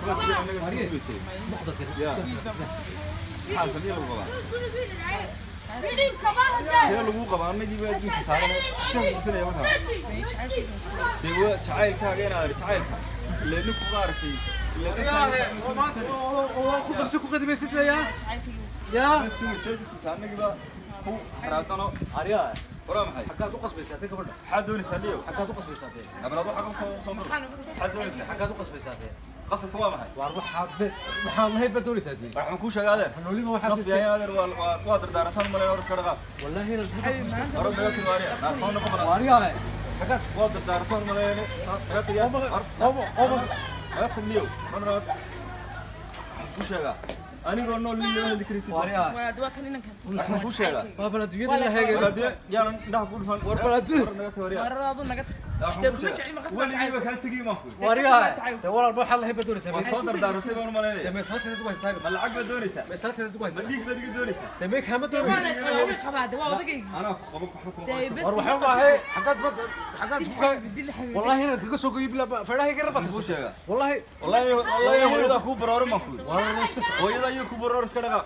Waad sidee anaga ku sugaysay? Ya. Maxaa samee lagu qabaa? Sidee lagu qabaa? Anagii baa adduunka saaran iska hubsanaya markaa. Dee waa jacaylkaaga inaad jacaylka. Ilaa ninku maaragtay. Ilaa dadka Ku qabsi ku qadimaysid maya yaa. ma sugaysaa sugtaa anagii baa ku xaraadano. Aryaa. Waraa maxay? Xaggaad u qasbaysaa tee gabadha? Maxaad doonaysaa dhiyo? Xaggaad u qasbaysaa tee? Abalaad waxa ka soo mar. Maxaad doonaysaa? Xaggaad u qasbaysaa tee? Qasabka waa maxay? Waar waxaad waxaad lahayd baad doonaysaa tee. Waxaan kuu sheegaa adeer. Noolima waxaas Naf yahay adeer, waa dardaarantaan malayn, hor iska dhaqaaq. Wallaahi Hore naga tagi waariya. Naa soo noqon balaa. Waaryaa, xaggaad Waa dardaarantaan malayn. Naga tagi. Omo omo. Naga tag niyow. Mar naga. Waxaan kuu sheegaa. Anigoo nool nin lama hadli karaysid. Waaryaa. Waa kan inankaas. Waxaan kuu sheegaa. Waa bal adduunyada la heegay. War adduunye yaanan indhaha ku dhufan. War bal adduun. Hore naga tagi waariya. Wararaadu naga tag. Waxaan Dee kuu kuma sheegaa. jecli, ma qasbaa. Weligiiba kaa tegi maan ku. Waaryaa, dee walaal waxaad lahayd baad doonaysaa. Waa soo dardaarantay baan u malaynaya. Dee meeslaanteeda ugu haystaa. Ma lacag baad doonaysaa? Meeslaanteeda ugu Ma haystaa. dhiig baad iga doonaysaa? Dee mee kaama doonayo. Waa qabaa, de waa odagaygi. Anaa ku qabo, waxba kuma Dee qabsan. bes. War waxaan maahay, xaggaad bad xaggaad isku kay? Wallaahi inaan kaga soo goyo bilaa fadhaha iga Waxaan rabatirsan. kuu sheegaa. Wallaahi. Wallaahi wallaahi hooyadaa kuu baroorin baan ku yidhi. Waar iska soco. Hooyadaa iyo kuu baroor iska dhaqaaq.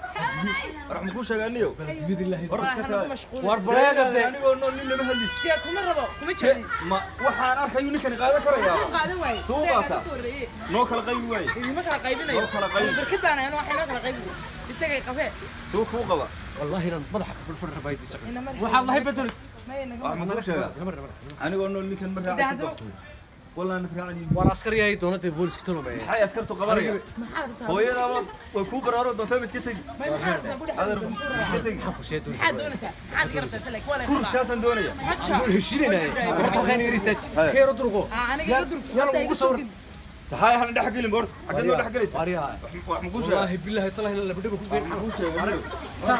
War waxaan kuu sheegaa niyow. Bal adduunyada ilaahay. Hor iska Waa taag. mashquul. War baleega dee. Anigoo nool nin lama hadli. Dee kuma rabo, kuma Se jecli. ma waxaan arkayu ninkani qaadan karayaa. Qaadan waaye. Soo Isagaa qaata. ka soo horreeyey. Noo kala qaybi waaye. Idinma kala qaybinayo. Noo kala qaybi. Barkad baan ahay, waxay noo kala qaybiyo. Isagay qabee. Suu kuu qaba. Wallaahi inaan madaxa ka furfur rabaaydiisa. Ina madaxa- Waxaad lahayd baad doonaysaa. Maya naga Waxaan maqan. kuu sheegaa. Anigoo nool ninkan ma Dee raacaysid haddaba- baan ku yidhi. Wallaahi naf raacani. War askari ay doonada booliska tolomay. Maxay askartu qabanayaan? Maxaa rabtaa? Hooyadaaba way kuu barooro doontaa, ma iska tegi. Maya, maxaa rabtaa? Guri Adeer xagga ma iska tegi. Maxaa ku sii doonaysaa? maxaad doonaysaa? Maxaad iga rabtaa? Salak waa la qabaa. Kuruskaasaan doonaya. Haja. Waan heshiinaynaa. Horta halkaan iga istaaj. Keero durqo. Ah, aniga iga durko. Yalla Hadda ugu iga soo soo gudbi. Tahay hana dhex gelin boorta. Xaggeed noo dhex gelaysaa? Waaryaa. Waxaan kuu sheegaa. Wallaahi billahi tallahi la dhibo ku geyn. Waxaan kuu sheegaa niyow. Saa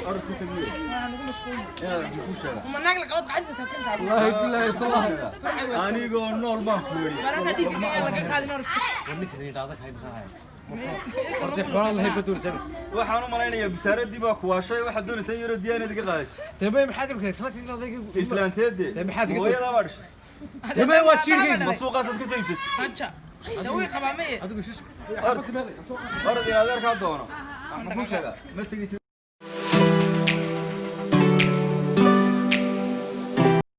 Hor iska tag niyow. Waa nagu mashquul. Inaad waxaan kuu sheegaa. Uma naag la qabad gacanta taabsan tahay. Wallaahi billahi tallahi. Burcay waa. Anigoo nool baan ku yidhi. Wararka dhiigga ayaa laga qaadin hor iska. War ninkan ii dhaadak hay maxaa hay? War dee xoolaad lahayd baad doonaysaa. Waxaan u malaynayaa bisaaradii baa kuwaashay, waxaad doonaysaa in yaroo diyaanad iga qaadayso. Dee may maxaad imka islaanteeda inaad iga Islaanteedde. Dee maxaad iga Hooyadaa baa dhashay. Dee may waa jiirkayga. Ma suuqaasaad ka soo iibsatay? Haja. Dee way qabaa maye. Adigu siis. Orod in adeerkaa doono. Waxaan kuu sheegaa. Ma tegaysid.